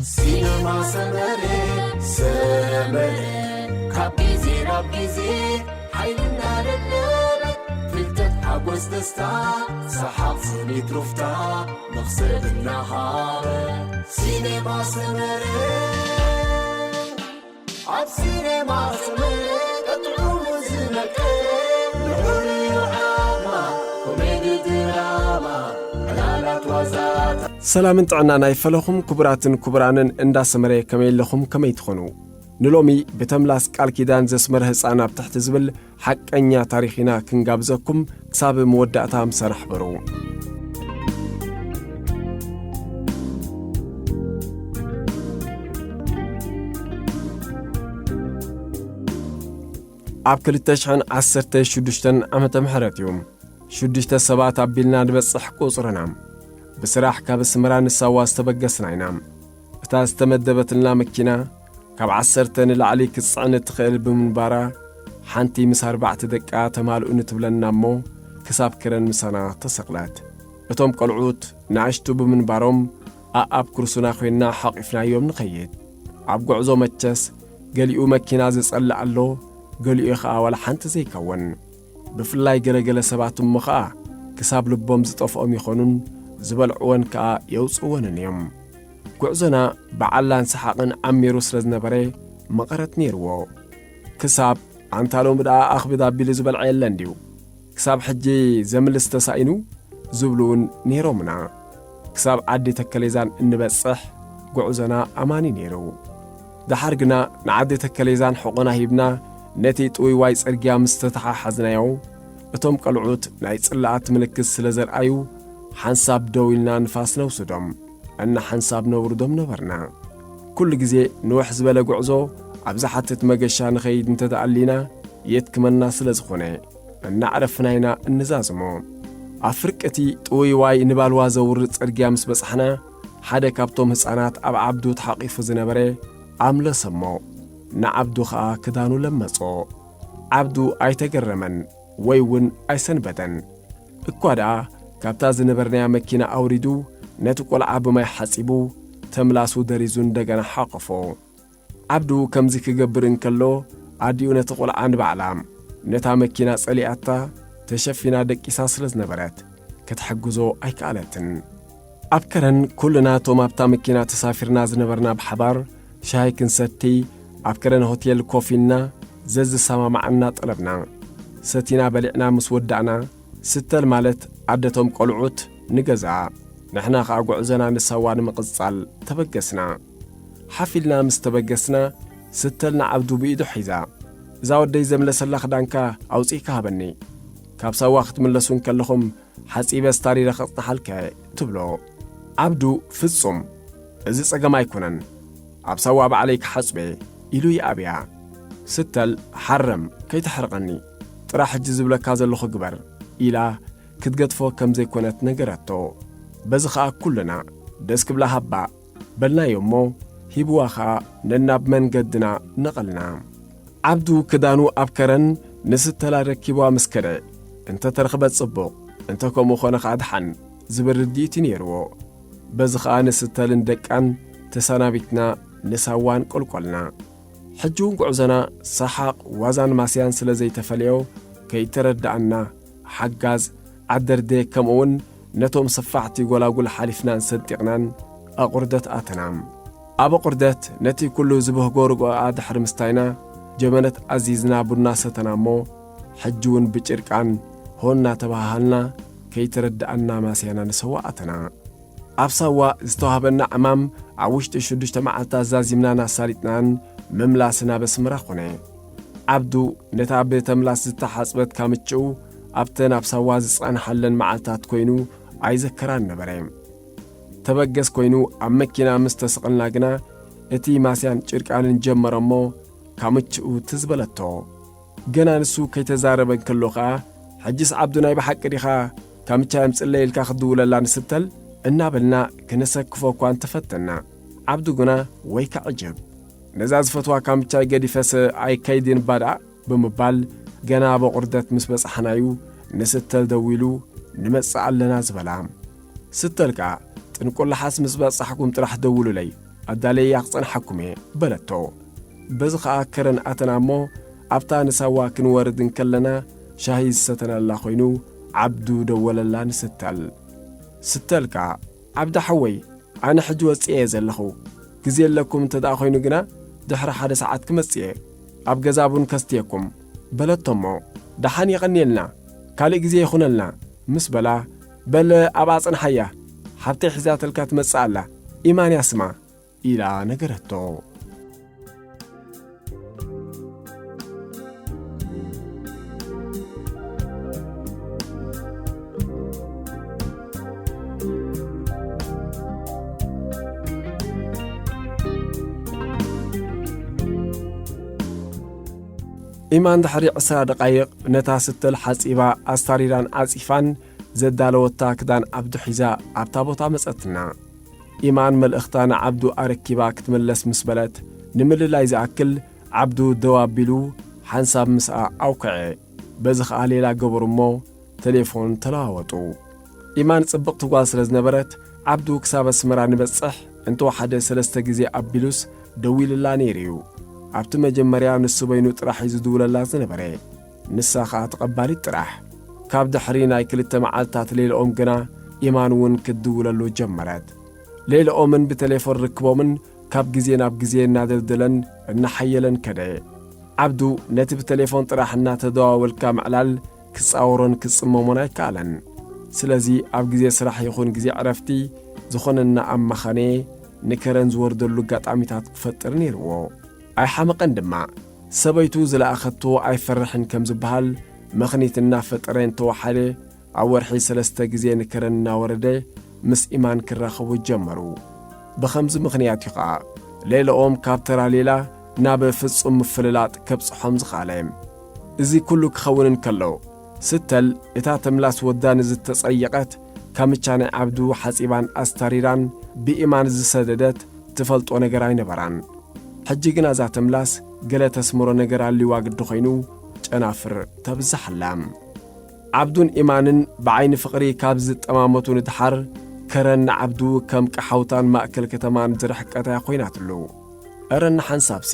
ሲነማ ሰመረ፣ ሰመረ፣ ካብ ግዜ ናብ ግዜ ሓይልና ደደበ፣ ፍልጠት፣ ሓጎስ፣ ደስታ፣ ሰሓቕ፣ ስኒት፣ ሩፍታ፣ መኽሰብ እናሃበ። ሲነማ ሰመረ፣ ኣብ ሲነማ ሰመረ ጥዑሙ ዝመቀ፣ ልዑል እዩ ዓቕማ፣ ኮሜዲ ድራማ፣ ዕላላት ዋዛታት። ሰላምን ጥዕናን ኣይፈለኹም ክቡራትን ክቡራንን እንዳ ሰመረ፣ ከመይ ኣለኹም? ከመይ ትኾኑ? ንሎሚ ብተምላስ ቃል ኪዳን ዘስመረ ህፃን ኣብ ትሕቲ ዝብል ሓቀኛ ታሪኽ ኢና ክንጋብዘኩም። ክሳብ መወዳእታ ምሳና ሕበሩ። ኣብ ክልተ ሽሕን ዓሰርተ ሽዱሽተን ዓመተ ምሕረት እዩ። ሽዱሽተ ሰባት ኣቢልና ንበጽሕ ቁጽርና። ብስራሕ ካብ ኣስመራ ንሳዋ ዝተበገስና ኢና። እታ ዝተመደበትልና መኪና ካብ ዓሰርተ ንላዕሊ ክትጽዕን እትኽእል ብምንባራ፣ ሓንቲ ምስ ኣርባዕተ ደቃ ተማልኡ ንትብለና እሞ፣ ክሳብ ከረን ምሳና ተሰቕለት። እቶም ቆልዑት ንኣሽቱ ብምንባሮም፣ ኣኣብ ኩርሱና ኮይንና ሓቒፍናዮም ንኸይድ። ኣብ ጉዕዞ መቸስ፣ ገሊኡ መኪና ዝጸልእ ኣሎ፣ ገሊኡ ኸኣ ዋላ ሓንቲ ዘይከውን። ብፍላይ ገለገለ ሰባት እሞ ኸኣ ክሳብ ልቦም ዝጠፍኦም ይኾኑን ዝበልዕወን ከኣ የውጽእወንን እዮም። ጉዕዞና ብዓላን ሰሓቕን ዓሚሩ ስለ ዝነበረ መቐረት ነይርዎ። ክሳብ ኣንታ ሎሚ ደኣ ኣኽብድ ኣቢሉ ዝበልዐ የለን ድዩ? ክሳብ ሕጂ ዘምልስ ተሳኢኑ ዝብሉ እውን ነይሮምና። ክሳብ ዓዲ ተከሌዛን እንበጽሕ ጉዕዞና ኣማኒ ነይሩ። ደሓር ግና ንዓዲ ተከሌዛን ሕቖና ሂብና ነቲ ጥውይዋይ ጽርግያ ምስ ተተሓሓዝናዮ፣ እቶም ቀልዑት ናይ ጽላኣት ምልክት ስለ ዘርኣዩ፣ ሓንሳብ ደው ኢልና ንፋስ ነውስዶም፣ እና ሓንሳብ ነውርዶም ነበርና። ኩሉ ግዜ ንውሕ ዝበለ ጉዕዞ ኣብ ዝሓትት መገሻ ንኸይድ እንተ ደኣ ኣሊና የድክመና ስለ ዝኾነ፣ እናዕረፍና ኢና እንዛዝሞ። ኣብ ፍርቂ እቲ ጥውይዋይ ንባልዋ ዘውርድ ጽርግያ ምስ በጻሕና፣ ሓደ ካብቶም ህጻናት ኣብ ዓብዱ ተሓቒፉ ዝነበረ ኣምለሰ እሞ፣ ንዓብዱ ኸኣ ክዳኑ ለመጾ። ዓብዱ ኣይተገረመን ወይ እውን ኣይሰንበደን። እኳ ደኣ ካብታ ዝነበርናያ መኪና ኣውሪዱ ነቲ ቆልዓ ብማይ ሓጺቡ ተምላሱ ደሪዙ እንደገና ሓቖፎ። ዓብዱ ከምዚ ክገብር እንከሎ ኣዲኡ ነቲ ቆልዓ ንባዕላ ነታ መኪና ጸሊኣታ ተሸፊና ደቂሳ ስለ ዝነበረት ክትሕግዞ ኣይከኣለትን። ኣብ ከረን ኩልና እቶም ኣብታ መኪና ተሳፊርና ዝነበርና ብሓባር ሻሂ ክንሰቲ ኣብ ከረን ሆቴል ኮፍ ኢልና ዘዝሰማማዓና ጠለብና። ሰቲና በሊዕና ምስ ወዳእና ስተል ማለት ኣደቶም ቆልዑት ንገዝኣ፣ ንሕና ኸኣ ጉዕዞና ንሳዋ ንምቕጻል ተበገስና። ሓፍ ኢልና ምስ ተበገስና ስተል ንዓብዱ ብኢዱ ሒዛ፣ እዛ ወደይ ዘምለሰላ ክዳንካ ኣውጺእካ ሃበኒ። ካብ ሳዋ ክትምለሱ እንከለኹም ሓጺበ ስታሪረ ከጽንሓልካ እየ ትብሎ። ዓብዱ ፍጹም እዚ ጸገም ኣይኮነን፣ ኣብ ሳዋ ባዕለይ ክሓጽበ ኢሉ ይኣብያ። ስተል ሓረም ከይተሕርቐኒ ጥራሕ ሕጂ ዝብለካ ዘለኹ ግበር ኢላ ክትገድፎ ከም ዘይኮነት ነገረቶ። በዚ ኸኣ ኩልና ደስ ክብላ ሃባ በልናዮ እሞ ሂብዋ ኸኣ ነናብ መንገድና ነቐልና። ዓብዱ ክዳኑ ኣብ ከረን ንስተላ ረኪብዋ ምስ ከደ፣ እንተ ተረኽበት ጽቡቕ፣ እንተ ከምኡ ኾነ ኸኣ ደሓን ዝብል ርድኢት እዩ ነይርዎ። በዚ ኸኣ ንስተልን ደቃን ተሰናቢትና ንሳዋን ቆልቆልና። ሕጂ እውን ጉዕዞና ሰሓቕ፣ ዋዛን ማስያን ስለ ዘይተፈልዮ፣ ከይተረድኣና፣ ሓጋዝ፣ ዓደርዴ፣ ከምኡ እውን ነቶም ሰፋሕቲ ጎላጉል ሓሊፍናን ሰንጢቕናን ኣቑርደት ኣተና። ኣብ ኣቑርደት ነቲ ኩሉ ዝብህጎ ርግኦኣ ድሕሪ ምስታይና፣ ጀበነት ኣዚዝና ቡና ሰተና እሞ፣ ሕጂ እውን ብጭርቃን ሆና ተባሃሃልና፣ ከይተረድኣና ማስያና ንሰዋ ኣተና። ኣብ ሳዋ ዝተዋህበና ዕማም ኣብ ውሽጢ ሽዱሽተ መዓልታት ዛዚምናን ኣሳሊጥናን ምምላስ ናብ ኣስመራ ኾነ። ዓብዱ ነታ ብተምላስ ዝተሓጽበት ካምችኡ ኣብተን ኣብ ሳዋ ዝጸንሓለን መዓልታት ኮይኑ ኣይዘከራን ነበረ። ተበገስ ኮይኑ ኣብ መኪና ምስ ተሰቐልና ግና እቲ ማስያን ጭርቃንን ጀመረ እሞ ካምችኡ ትዝ በለቶ። ገና ንሱ ከይተዛረበ እንከሎ ኸኣ፣ "ሕጅስ ዓብዱ ናይ ብሓቂ ዲኻ ካምቻ የምጽለይ ኢልካ ክትድውለላ ንስተል?" እናበልና ክነሰክፎ እኳ እንተፈተና፣ ዓብዱ ግና፣ "ወይካ ዕጅብ፣ ነዛ ዝፈትዋ ካምቻይ ገዲፈስ ኣይከይድን እባ ደኣ?" ብምባል፣ ገና ኣብ ኣቑርደት ምስ በጻሕናዩ፣ ንስተል ደዊሉ፣ "ንመጽእ ኣለና" ዝበላ። ስተል ከኣ፣ "ጥንቁላሓስ ምስ በጻሕኩም ጥራሕ ደውሉለይ፣ ኣዳለያ ክጸንሓኩም እየ በለቶ። በዚ ኸኣ ከረን ኣተና እሞ ኣብታ ንሳዋ ክንወርድ እንከለና ሻሂ ዝሰተናላ ኮይኑ ዓብዱ ደወለላ ንስተል። ስተል ከኣ ዓብዲ ሓወይ ኣነ ሕጂ ወጽኤ እየ ዘለኹ። ግዜ ኣለኩም እንተ ደኣ ኮይኑ ግና ድሕሪ ሓደ ሰዓት ክመጽእ እየ። ኣብ ገዛ ቡን ከስትየኩም በለቶ እሞ ደሓን የቐንየልና ካልእ ግዜ ይኹነልና ምስ በላ በል ኣብኣ ጽንሓያ ሓብተይ ሒዛተልካ ትመጽእ ኣላ ኢማን እያ ስማ ኢላ ነገረቶ። ኢማን ድሕሪ ዕስራ ደቓይቕ ነታ ስተል ሓጺባ ኣስታሪራን ዓጺፋን ዘዳለወታ ክዳን ዓብዱ ሒዛ ኣብታ ቦታ መጸትና። ኢማን መልእኽታ ንዓብዱ ኣረኪባ ክትምለስ ምስ በለት ንምልላይ ዝኣክል ዓብዱ ደው ኣቢሉ ሓንሳብ ምስኣ ኣውክዐ። በዚ ኸኣ ሌላ ገበሩ እሞ ተሌፎን ተለዋወጡ። ኢማን ጽብቕቲ ጓል ስለ ዝነበረት ዓብዱ ክሳብ ኣስመራ ንበጽሕ እንተወሓደ ሰለስተ ግዜ ኣቢሉስ ደዊልላ ነይሩ እዩ። ኣብቲ መጀመርያ ንሱ በይኑ ጥራሕ እዩ ዝድውለላ ዝነበረ። ንሳ ኸኣ ተቐባሊት ጥራሕ። ካብ ድሕሪ ናይ ክልተ መዓልታት ሌልኦም ግና ኢማን እውን ክትድውለሉ ጀመረት። ሌልኦምን ብተሌፎን ርክቦምን ካብ ግዜ ናብ ግዜ እናደልደለን እናሓየለን ከደ። ዓብዱ ነቲ ብተሌፎን ጥራሕ እናተደዋወልካ ምዕላል ክጻወሮን ክጽመሞን ኣይከኣለን። ስለዚ ኣብ ግዜ ስራሕ ይኹን ግዜ ዕረፍቲ ዝኾነና ኣማኻነየ ንከረን ዝወርደሉ ኣጋጣሚታት ክፈጥር ነይርዎ። ኣይሓመቐን ድማ። ሰበይቱ ዝለኣኸቶ ኣይፈርሕን ከም ዝበሃል ምኽኒት እናፈጠረ እንተወሓደ ኣብ ወርሒ ሰለስተ ግዜ ንከረን እናወረደ ምስ ኢማን ክራኸቡ ጀመሩ። ብኸምዚ ምኽንያት እዩ ኸኣ ሌላኦም ካብ ተራ ሌላ ናብ ፍጹም ምፍልላጥ ከብጽሖም ዝኸኣለ። እዚ ኩሉ ክኸውን እንከሎ ስተል እታ ተምላስ ወዳ ንዝተጸየቐት ካምቻ ናይ ዓብዱ ሓጺባን ኣስታሪራን ብኢማን ዝሰደደት ትፈልጦ ነገር ኣይነበራን። ሕጂ ግና እዛ ተምላስ ገለ ተስምሮ ነገር ኣልዋ ግዲ ኮይኑ ጨናፍር ተብዝሓላ። ዓብዱን ኢማንን ብዓይኒ ፍቕሪ ካብ ዝጠማመቱ ንድሓር ከረን ንዓብዱ ከም ቀሓውታን ማእከል ከተማን ዝርሕቀት እያ ኮይናትሉ። እረ ንሓንሳብሲ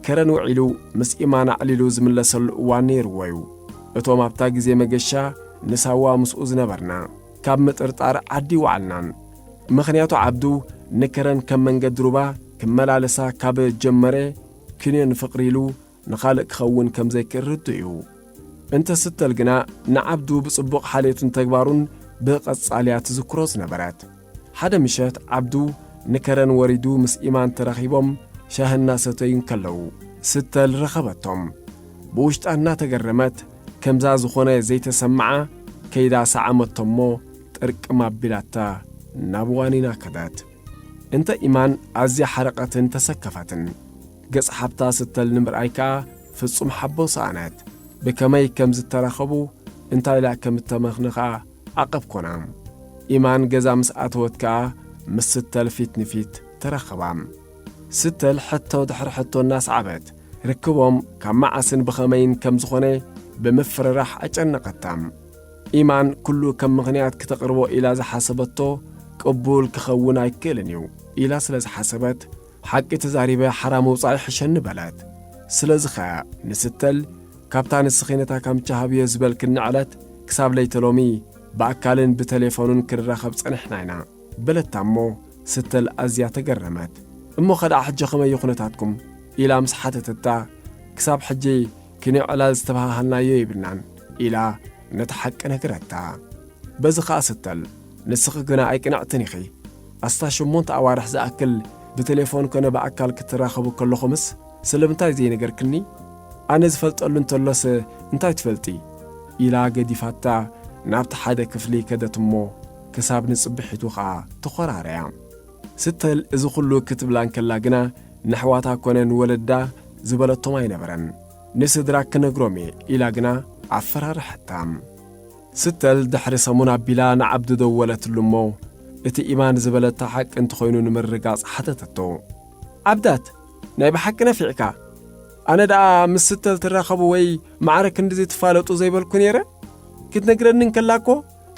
ከረን ውዒሉ ምስ ኢማን ኣዕሊሉ ዝምለሰሉ እዋን ነይርዎ እዩ። እቶም ኣብታ ግዜ መገሻ ንሳዋ ምስኡ ዝነበርና ካብ ምጥርጣር ዓዲ ይወዓልናን። ምኽንያቱ ዓብዱ ንከረን ከም መንገዲ ሩባ ክመላለሳ ካብ ጀመረ ክንዮ ንፍቕሪ ኢሉ ንኻልእ ክኸውን ከም ዘይክእል ርዱእ እዩ። እንተ ስተል ግና ንዓብዱ ብጽቡቕ ሓልዮቱን ተግባሩን ብቐጻሊ እያ ትዝክሮ ዝነበረት። ሓደ ምሸት ዓብዱ ንከረን ወሪዱ ምስ ኢማን ተራኺቦም ሻሂ እናሰተዩ እንከለዉ ስተል ረኸበቶም። ብውሽጣ እናተገረመት ከምዛ ዝኾነ ዘይተሰምዓ ከይዳ ሰዓመቶ እሞ ጥርቅም ኣቢላታ ናብ ዋኒና ከደት። እንተ ኢማን ኣዝያ ሓረቐትን ተሰከፈትን። ገጽ ሓብታ ስተል ንምርኣይ ከኣ ፍጹም ሓቦ ሰኣነት። ብከመይ ከም ዝተራኸቡ እንታይ ኢላ ከም እተመኽኒ ከኣ ዓቐብ ኮና። ኢማን ገዛ ምስ ኣተወት ከኣ ምስ ስተል ፊት ንፊት ተራኸባ። ስተል ሕቶ ድሕሪ ሕቶ እናሰዓበት ርክቦም ካብ መዓስን ብኸመይን ከም ዝኾነ ብምፍርራሕ ኣጨነቐታ። ኢማን ኩሉ ከም ምኽንያት ክተቕርቦ ኢላ ዝሓሰበቶ ቅቡል ክኸውን ኣይክእልን እዩ ኢላ ስለ ዝሓሰበት፣ ሓቂ ተዛሪበ ሓራ ምውጻእ ይሕሸኒ በለት። ስለዚ ኸኣ ንስተል ካብታ ንስኺ ነታ ካምቻ ሃብዮ ዝበልክኒ ዕለት ክሳብ ለይተ ሎሚ ብኣካልን ብተሌፎንን ክንራኸብ ጸኒሕና ኢና በለታ እሞ ስተል ኣዝያ ተገረመት። እሞ ኸድኣ ሕጂ ኸመይ እዩ ኩነታትኩም? ኢላ ምስ ሓተተታ ክሳብ ሕጂ ክንዮ ዕላል ዝተበሃሃልናዮ የብልናን ኢላ ነቲ ሓቂ ነገረታ። በዚ ኸኣ ስተል ንስኺ ግና ኣይቅንዕትን ኢኺ። ኣስታ ሸሞንተ ኣዋርሕ ዝኣክል ብቴሌፎን ኮነ ብኣካል ክትራኸቡ ከለኹምስ ስለምንታይ ዘይነገርክኒ? ኣነ ዝፈልጠሉ እንተሎስ እንታይ ትፈልጢ? ኢላ ገዲፋታ ናብቲ ሓደ ክፍሊ ከደት እሞ ክሳብ ንጽብሒቱ ኸኣ ተኾራረያ። ስተል እዚ ኹሉ ክትብላ እንከላ ግና ንሕዋታ ኮነ ንወለዳ ዝበለቶም ኣይነበረን። ንስድራ ክነግሮም እየ ኢላ ግና ኣፈራርሐታ። ስተል ድሕሪ ሰሙን ኣቢላ ንዓብዱ ደወለትሉ እሞ እቲ ኢማን ዝበለታ ሓቂ እንተኾይኑ ንምርጋጽ ሓተተቶ። ዓብዳት፣ ናይ ብሓቂ ነፊዕካ። ኣነ ደኣ ምስ ስተል ትራኸቡ ወይ ማዕረ ክንድዚ ትፋለጡ ዘይበልኩ ነይረ? ክትነግረኒ እንከላ እኮ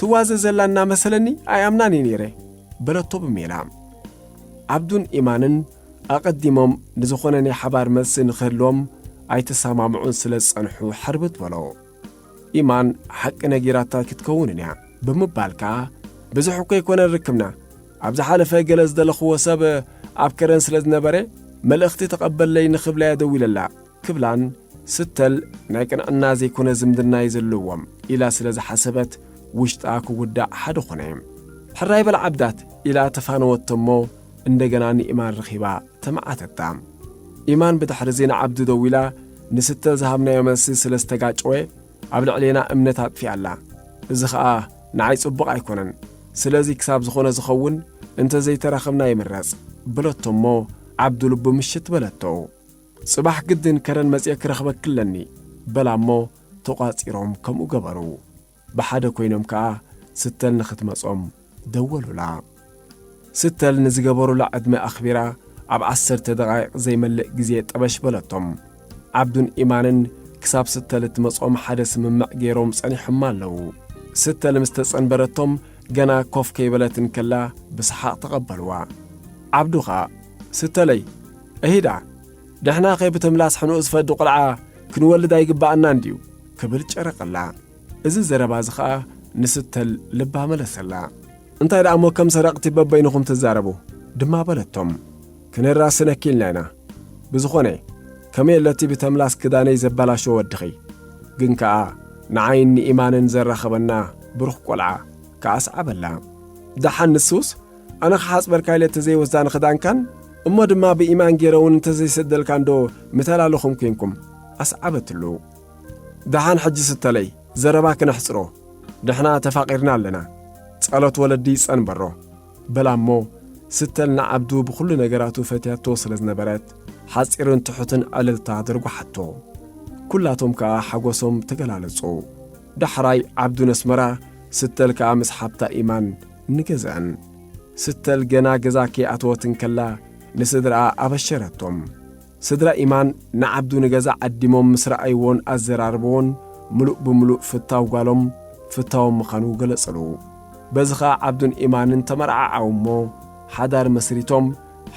ትዋዘ ዘላ እናመሰለኒ ኣይኣምናን እየ ነይረ በለቶ ብሜላ። ዓብዱን ኢማንን ኣቐዲሞም ንዝኾነ ናይ ሓባር መልሲ ንኽህልዎም ኣይተሰማምዑን ስለ ዝጸንሑ ሕርብት በሎ። ኢማን ሓቂ ነጊራታ ክትከውንን እያ ብምባል ከኣ፣ ብዙሕ እኮ ኣይኮነን ርክብና፣ ኣብ ዝሓለፈ ገለ ዝደለኽዎ ሰብ ኣብ ከረን ስለ ዝነበረ፣ መልእኽቲ ተቐበለይ ንኽብላ እያ ደዊለላ ክብላን፣ ስተል ናይ ቅንዕና ዘይኮነ ዝምድና እዩ ዘለዎም ኢላ ስለ ዝሓሰበት፣ ውሽጣ ክውዳእ ሓደ ኾነ። ሕራይ በል ዓብዳት ኢላ ተፋነወቶ እሞ፣ እንደገና ንኢማን ረኺባ ተመዓተታ። ኢማን ብድሕሪ እዚ ንዓብዱ ደዊላ፣ ንስተል ዝሃብናዮ መልሲ ስለ ዝተጋጨወ፣ ኣብ ልዕሌና እምነት ኣጥፊኣላ። እዚ ኸኣ ንዓይ ጽቡቕ ኣይኮነን። ስለዚ ክሳብ ዝኾነ ዝኸውን እንተ ዘይተራኸብና ይምረጽ በለቶ እሞ፣ ዓብዱ ልቡ ምሽት በለቶ። ጽባሕ ግድን ከረን መጽየ ክረኽበኪ ኣለኒ በላ እሞ፣ ተቋጺሮም ከምኡ ገበሩ። ብሓደ ኮይኖም ከኣ ስተል ንኽትመጾም ደወሉላ። ስተል ንዝገበሩላ ዕድመ ኣኽቢራ ኣብ ዓሰርተ ደቓይቕ ዘይመልእ ግዜ ጠበሽ በለቶም። ዓብዱን ኢማንን ክሳብ ስተል እትመጾም ሓደ ስምምዕ ገይሮም ጸኒሖማ ኣለዉ። ስተል ምስ ተጸንበረቶም ገና ኮፍ ከይበለት እንከላ ብሰሓቕ ተቐበልዋ። ዓብዱ ኸኣ፣ "ስተለይ፣ እሂዳ፣ ደሕና ከይብተምላስ ሕኑኡ ዝፈዲ ቖልዓ ክንወልድ ኣይግብኣናን ድዩ?" ክብል ጨረቐላ። እዚ ዘረባ እዚ ኸኣ ንስተል ልባ መለሰላ። "እንታይ ደኣ እሞ ከም ሰረቕቲ በበይንኹም ትዛረቡ?" ድማ በለቶም። "ክንራስነኪ ኢልና ኢና። ብዝኾነ፣ ከመይ ኣለቲ ብተምላስ ክዳነይ ዘበላሸወ ወድኺ? ግን ከኣ ንዓይን ንኢማንን ዘራኸበና ብሩኽ ቈልዓ ከኣ ኣስዓበላ። ደሓን ንሱስ፣ ኣነ ክሓጽበልካ ኢለ እንተዘይወስዳ ንኽዳንካን፣ እሞ ድማ ብኢማን ገይረ እውን እንተዘይሰደልካን ዶ ምተላለኹም ኴንኩም?" ኣስዓበትሉ። "ደሓን ሕጂ ስተለይ፣ ዘረባ ክነሕጽሮ፣ ንሕና ተፋቒርና ኣለና። ጸሎት ወለዲ ይጸንበሮ" በላ እሞ፣ ስተል ንዓብዱ ብኹሉ ነገራቱ ፈትያቶ ስለ ዝነበረት፣ ሓጺርን ትሑትን ዕልልታ ደርጓሓቶ። ኩላቶም ከኣ ሓጎሶም ተገላለጹ። ዳሕራይ ዓብዱ ነስመራ፣ ስተል ከኣ ምስ ሓብታ ኢማን ንገዝአን። ስተል ገና ገዛ ከይኣተወት እንከላ፣ ንስድራኣ ኣበሸረቶም። ስድራ ኢማን ንዓብዱ ንገዛ ዓዲሞም ምስ ረኣይዎን ኣዘራርብዎን፣ ምሉእ ብምሉእ ፍታው ጓሎም ፍታዎም ምዃኑ ገለጸሉ። በዚ ኸኣ ዓብዱን ኢማንን ተመርዓዓው እሞ፣ ሓዳር መስሪቶም፣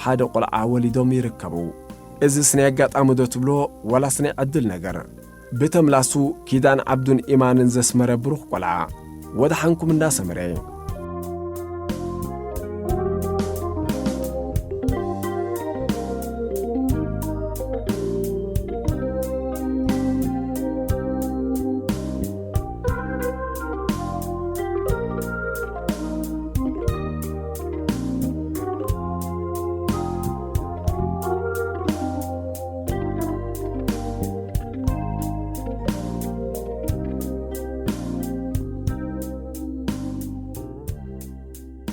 ሓደ ቖልዓ ወሊዶም ይርከቡ። እዝስ ናይ ኣጋጣሚ ዶ ትብሎ፣ ዋላስ ናይ ዕድል ነገር? ብተምላሱ ኪዳን ዓብዱን ኢማንን ዘስመረ ብሩኽ ቈልዓ፣ ወድሓንኩም እንዳ ሰመረ።